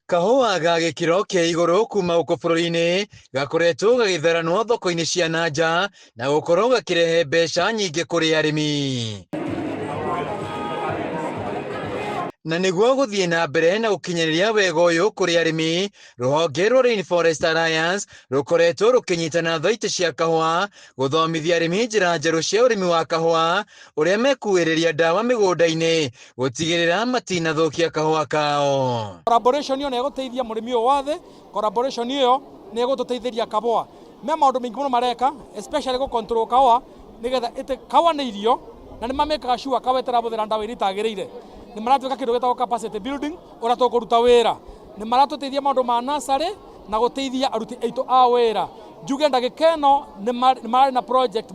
Kahũa ga gĩkĩro kĩa igũrũ kuma gũkũ bũrũri-inĩ gakoretwo gagĩtheranwo thoko-inĩ cia na nja na gũkorwo gakĩrehe mbeca nyingĩ kũrĩ arĩmi. Na nĩguo gũthiĩ na mbere na gũkinyanĩria wega ũyũ kũrĩ arĩmi, rũhonge rwa Rainforest Alliance rũkoretwo rũkĩnyitana thaitĩ cia kahũa gũthomithia arĩmi njĩra njerũ cia ũrĩmi wa kahũa, ũrĩa mekuĩrĩria ndawa mĩgũnda-inĩ gũtigĩrĩra matinathũkia kahũa kao. Collaboration ĩyo nĩ ĩgũteithia mũrĩmi ũyũ wa thĩ, collaboration ĩyo nĩ ĩgũtũteithĩria kahũa. Me maũndũ maingĩ mũno mareka especially gũ control kahũa nĩgetha ĩte, kahũa nĩ irio na nĩ mamĩkaga sure kahũa ĩtarabũthĩra ndawa iria itagĩrĩire. Nĩ maratwĩka kĩndũ gĩtagwo capacity building ũrĩa tũkũruta wĩra. Nĩ maratũteithia maũndũ ma nursery na gũteithia aruti aitũ a wĩra. Njuge ndagĩka ĩno nĩ mararĩ na project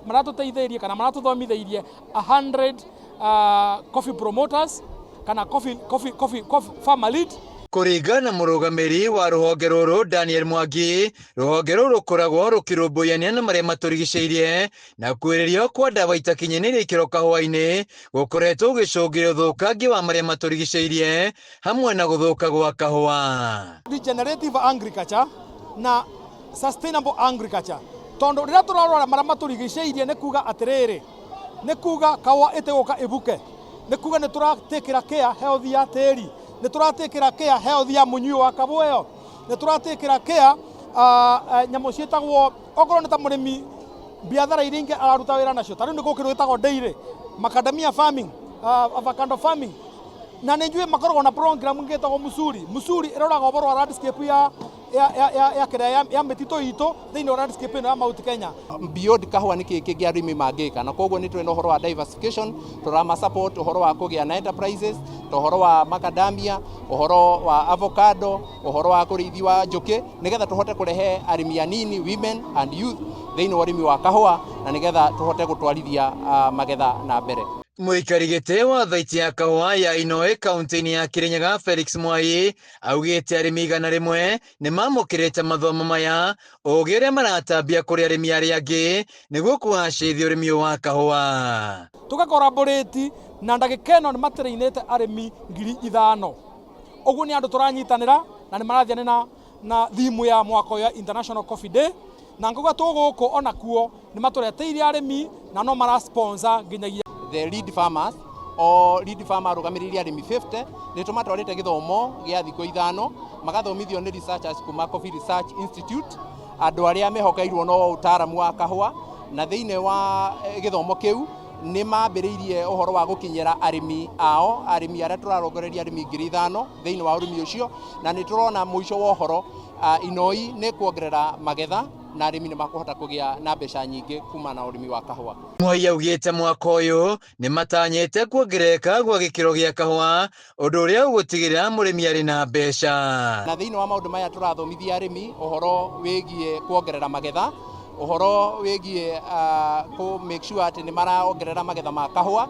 maratũteithĩirie kana maratũthomithĩirie 100 coffee promoters kana coffee farmer lead. Kũringana na mũrũgamĩri wa rũhonge rũrũ Daniel Mwangi, rũhonge rũrũ rũkoragwo rũkĩrũmbũyania na marĩa matũrigicĩirie na kwĩrĩrio kwa ndawa itakinyanĩirie ikĩro kahũa-inĩ gũkoretwo gũgĩcũngĩrĩria ũthũkangia wa marĩa matũrigicĩirie hamwe na gũthũka gwa kahũa. Regenerative agriculture na sustainable agriculture tondu rĩrĩa tũrarora marĩa matũrigicĩirie nĩ kuga atĩrĩrĩ, nĩ kuga kahũa ĩtĩgũka ĩbuke, nĩ kuga nĩ tũratĩkĩra care health ya tĩri, nĩ tũratĩkĩra care health ya mũnyui wa kahũa ĩyo, nĩ tũratĩkĩra care nyamũ ciĩtagwo okorwo nĩ ta mũrĩmi biathara iria ingĩ araruta wĩra nacio, ta rĩu nĩ kũrĩ kĩndũ gĩtagwo dairy, macadamia farming, avocado farming, na nĩ njũĩ makoragwo na program ĩngĩ ĩtagwo Musuri. Musuri ĩroraga ũhoro wa landscape ya ya ya ya ya kĩrĩa ya, ya mĩtitũ itũ thĩinĩ wa landscape ĩno ya Mount Kenya. Beyond kahũa nĩ kĩĩ kĩngĩ arĩmi mangĩka, na koguo nĩ twĩna ũhoro wa diversification, tũrama support ũhoro wa kũgĩa na enterprises ta ũhoro wa macadamia, ũhoro wa avocado, ũhoro wa kũrĩithi wa njũkĩ, nĩgetha tũhote kũrehe arĩmi anini, women and youth thĩinĩ wa ũrĩmi wa kahũa, na nĩgetha tũhote gũtwarithia magetha na mbere. Mũikari gĩtĩ wa thaiti ya kahũa ya Inoe kaunti-inĩ ya Kirinyaga Felix Mwai augĩte arĩmi 100 nĩ mamũkĩrĩte mathomo maya, ũgĩ ũrĩa maratambia kũrĩ arĩmi arĩa angĩ nĩguo kũgacĩrithia ũrĩmi ũyũ wa kahũa. Tũga collaborate na ndagĩka ĩno nĩ matĩrĩinĩte arĩmi 5,000. Ũguo nĩ andũ tũranyitanĩra na nĩ marathiana na theme ya mwaka ũyũ ya International Coffee Day, na ngauga tũgũkũ onakuo nĩ matũreteire arĩmi na no mara sponsor nginyagia the lead farmers. O lead farmer arũgamĩrĩire arĩmi 50, nĩ tũmatwarĩte gĩthomo gĩa thikũ 5, magathomithio nĩ researchers kuma Coffee Research Institute, andũ arĩa mehokeirwo no ũtaaramu wa kahũa, na thĩinĩ wa gĩthomo kĩu nĩ mambĩrĩirie ũhoro wa gũkinyĩra arĩmi ao, arĩmi arĩa tũrarongoreria arĩmi 5,000 thĩinĩ wa ũrĩmi ũcio, na nĩ tũrona mũico wa ũhoro Inoi nĩ kuongerera magetha na arĩmi nĩ makũhota kũgĩa na mbeca nyingĩ kuma na ũrĩmi wa kahũa. Mwai augĩte mwaka ũyũ nĩ matanyĩte kuongerereka gwa gĩkĩro gĩa kahũa, ũndũ ũrĩa ũgũtigĩrĩra mũrĩmi arĩ na mbeca. Na thĩinĩ wa maũndũ maya tũrathomithia arĩmi ũhoro wĩgiĩ kuongerera magetha, ũhoro wĩgiĩ kũ make sure atĩ nĩ maraongerera magetha ma kahũa,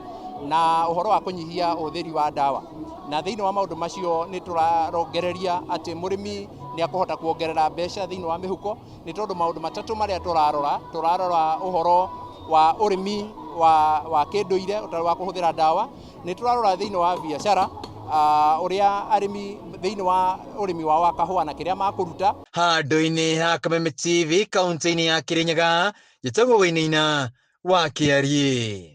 na ũhoro wa kũnyihia ũhũthĩri wa ndawa. Na thĩinĩ wa maũndũ macio nĩ tũrarongereria atĩ mũrĩmi nĩ akũhota kuongerera mbeca thĩinĩ wa mĩhuko, nĩ tondũ maũndũ matatũ marĩa tũrarora, tũrarora ũhoro wa ũrĩmi wa kĩndũire ũtarĩ wa kũhũthĩra ndawa, nĩ tũrarora thĩinĩ wa biacara ũrĩa arĩmi thĩinĩ wa ũrĩmi wao wa kahũa na kĩrĩa makũruta. Handũ-inĩ ha Kameme TV kaunti-inĩ ya Kirinyaga, njĩtagwo Wainaina wa Kĩariĩ.